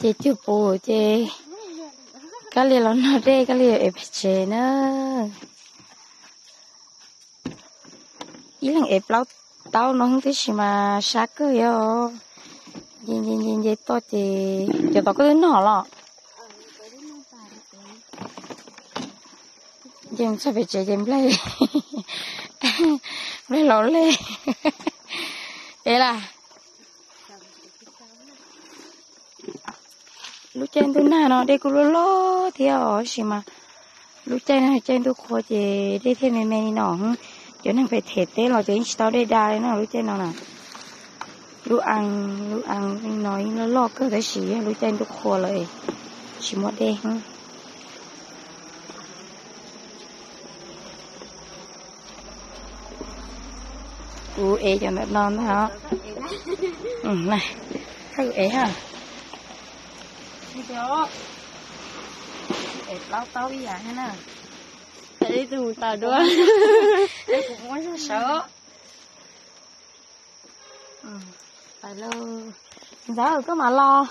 Ces cug pus ces Kab Lia los noj dej, Kab Lia ev pem tsev na. Ib leeg ev plaub taub no xwb tab sis mas sab kawg yog. Nce nce nce nce toj ces cov tod koj twb noj los? Nce mus txog pem tsev ces nplaig, nplaig laus le. Es las, lub caij ntuj nag no dej kuj loj loj thiab os, tab sis mas lub caij no caij ntuj qhua ces dej thiaj me me li no. Cov neeg pem them teb los ces yeej tsis tau dej da li no lub caij no na. Lub a, lub a no yeej loj loj kawg tab sis yog lub caij ntuj qhua lawm tsis muaj dej. Kuv ev cov ntawm no ntag. Kuv ev ha. Ev plaub taub ib yam thiab na. Ib tug mus tawm dua. Kuv muab zog sawv. Pais lauj. Ntxawm koj mam los.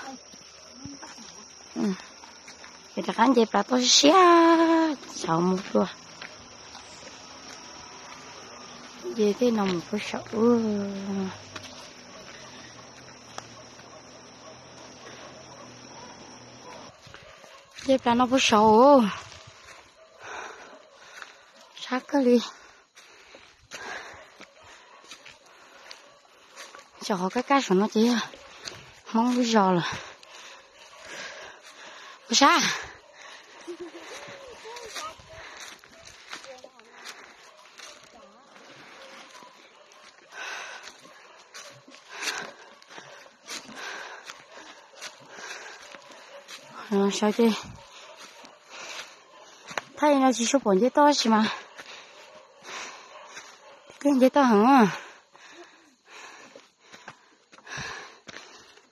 Ces rov qab nce plas toj siab siab tsaus mus dua. Nce tej no mus puag saum ub. Nce plas no puag saud, sab kawg li. Cov qhov kaj kaj saum no ces yog Hmoob lub zos lawm. Ua sab. Saud ces thaij no tsis tshua pom nce toj tab sis mas twb nce toj heev.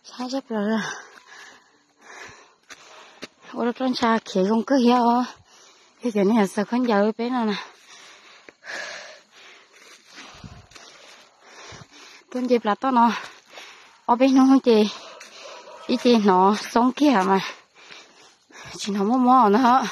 Sab zaj plaws, ua rau roj ntsha khiav zoo kawg thiab os. Yog cov neeg xaws khaub ncaws peb no na. Tuaj nce plas toj no ob peb hnub ces ib ce hnov xoob kiag mas tsis hnov muaj mob ntag.